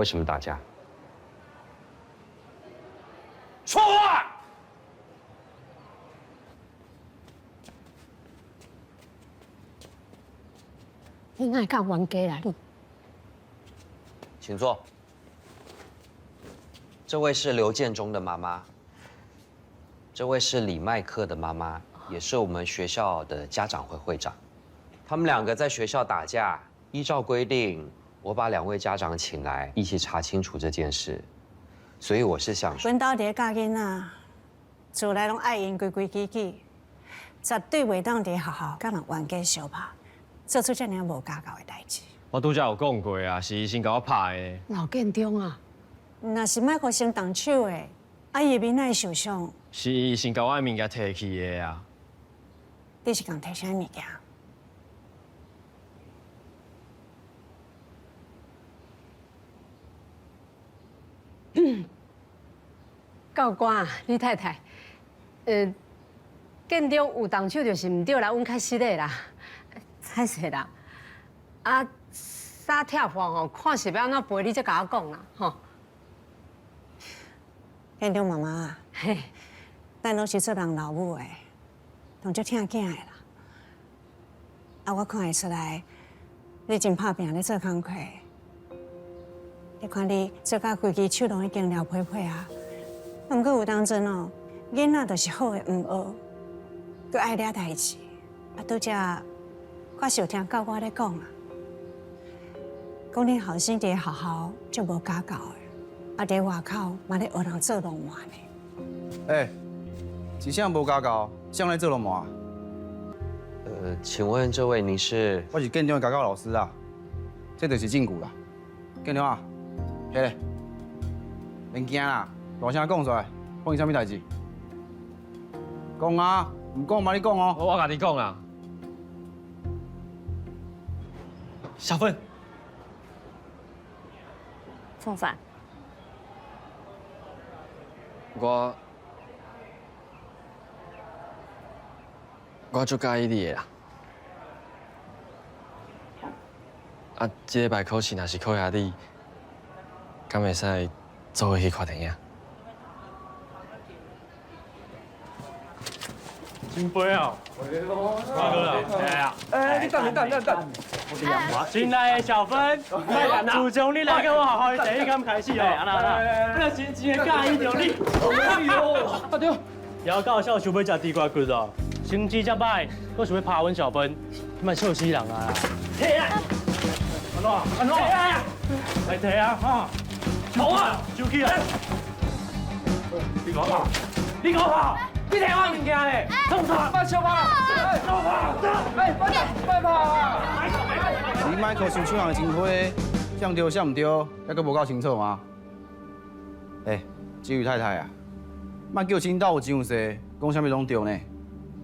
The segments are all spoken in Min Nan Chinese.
為什麼打架？說話！你哪會講冤家啦你？請坐。這位是劉建忠的媽媽，這位是李麥克的媽媽，也是我們學校的家長會會長。他們兩個在學校打架，依照規定，我把兩位家長請來一起查清楚這件事。所以我是想說，阮兜佇咧教囡仔，自來攏愛𪜶規規矩矩，絕對袂當佇學校佮人冤家相拍，做出這爾無家教的代誌。我拄才有講過啊，是伊先共我拍的。老建中啊，若是麥克先動手的，啊伊的面哪會受傷？是伊先共我的物件提去的啊。你是共提啥物件？教官，李太太，建中有動手就是毋對啦，阮較失禮啦，歹勢啦。啊，衫拆破吼，看是欲按怎賠，你才共我講啦，吼。建中媽媽，嘿，咱攏是做人老母的，攏足疼囝的啦。啊，我看會出來，你真拍拚咧做工課。你看你做甲規支手攏已經燎皮皮啊！毋過有當陣哦，囡仔就是好的毋學，閣愛掠代誌。啊，拄才我是有聽教官咧講啊，講恁後生佇學校足無家教的，啊，佇外口嘛咧學人做浪漫的。欸，是啥無家教，啥咧做浪漫？請問這位您是？我是建中的家教老師啊，這就是證據啦。建中啊，彼个，免驚啦，大聲講出來，發生啥物代誌？講啊，毋講嘛你講哦。我共你講啦，小芬。創啥？我足佮意你的啦。啊，這禮拜考試若是考贏你，敢會使做伙去看電影？真肥哦！大哥啦，哎呀，哎，你等，你等，等等。親愛的小芬，自從你來跟我學校的第一天開始哦，我就深深的佮意著你。哎呦，啊對，姚教授想欲食豬排骨哦，成績遮䆀，閣想欲拍阮小芬，你莫笑死人啊！提啊！按怎？按怎？來提啊！哈！好啊！收起來！你講拍？你講拍？你提我物件咧？創啥？別笑吧！走跑！哎，別別跑！你麥克想搶人的情花，啥對啥毋對，猶閣無夠清楚嗎？欸，這位太太啊，莫叫親鬥傷濟，講啥物攏對呢？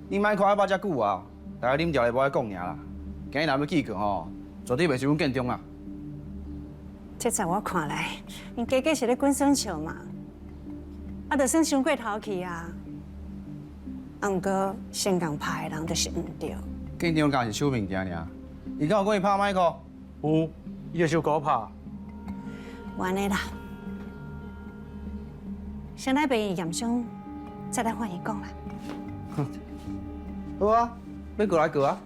你莫看我捌遮久啊，大家啉著會無愛講爾啦。今日若欲記過吼，絕對袂輸阮建中啦。這在我看來，𪜶加加是咧滾耍笑嘛，啊，就算傷過頭去啊。啊，毋過先共拍的人就是毋對。建中敢是手物件爾，伊敢有講伊拍麥克？有，伊就是有共我拍。無按呢啦，先來病院驗傷，再來法院講啦。好啊，欲過來過啊。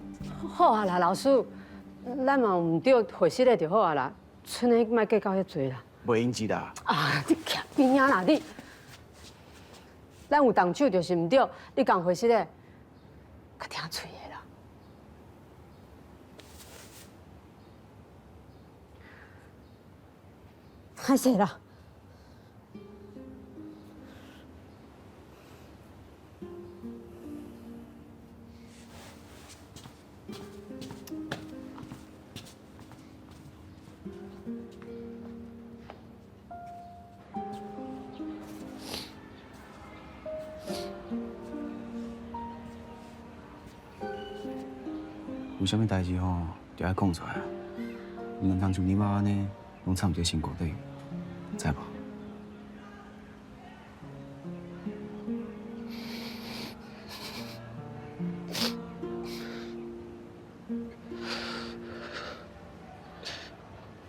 好啊啦，老師，咱嘛有毋對，回失的就好啊啦，賰呢莫計較遐濟啦。袂用得啦。啊，你徛邊仔啦你！咱有動手就是毋對，你共回失的，較聽喙的啦。歹勢啦。有啥物代誌吼，就愛講出來啊！毋通像你媽按呢，攏藏佇心肝底，知無？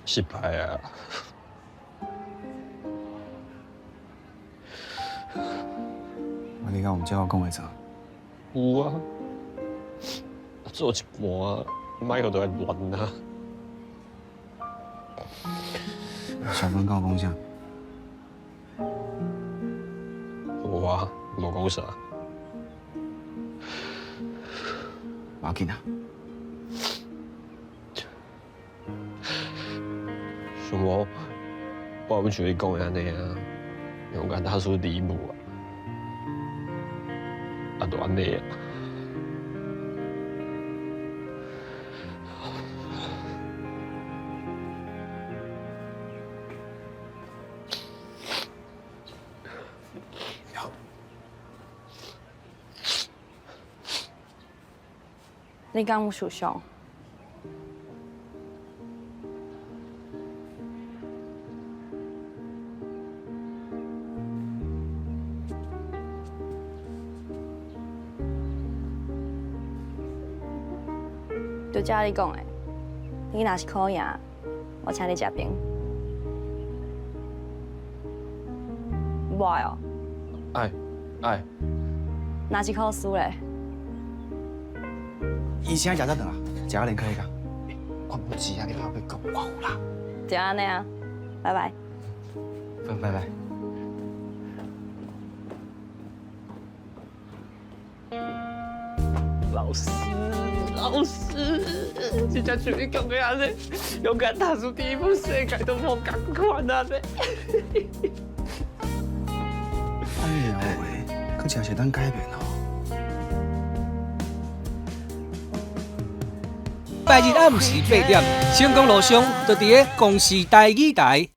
失敗啊！你敢有照我讲的做？有啊，做一半，Michael 就來亂啊。小芬敢有講啥？無啊，無講啥。無要緊啊。想無，我也欲像你講的按呢啊，勇敢踏出第一步啊，啊，就按呢啊。你敢有受傷？就照你講的，你若是考贏，我請你食冰。無愛哦。愛，愛。若是考輸咧？伊先食才轉啊，食到連客彼工。我無錢啊，你怕欲講我有啦。就按呢啊，拜拜。拜拜。老師，老師，真正像你講的按呢，勇敢踏出第一步，世界都無仝款按呢。按呢話，閣真是會當改變哦。拜日暗時8點，成功路上就佇咧公視台語台。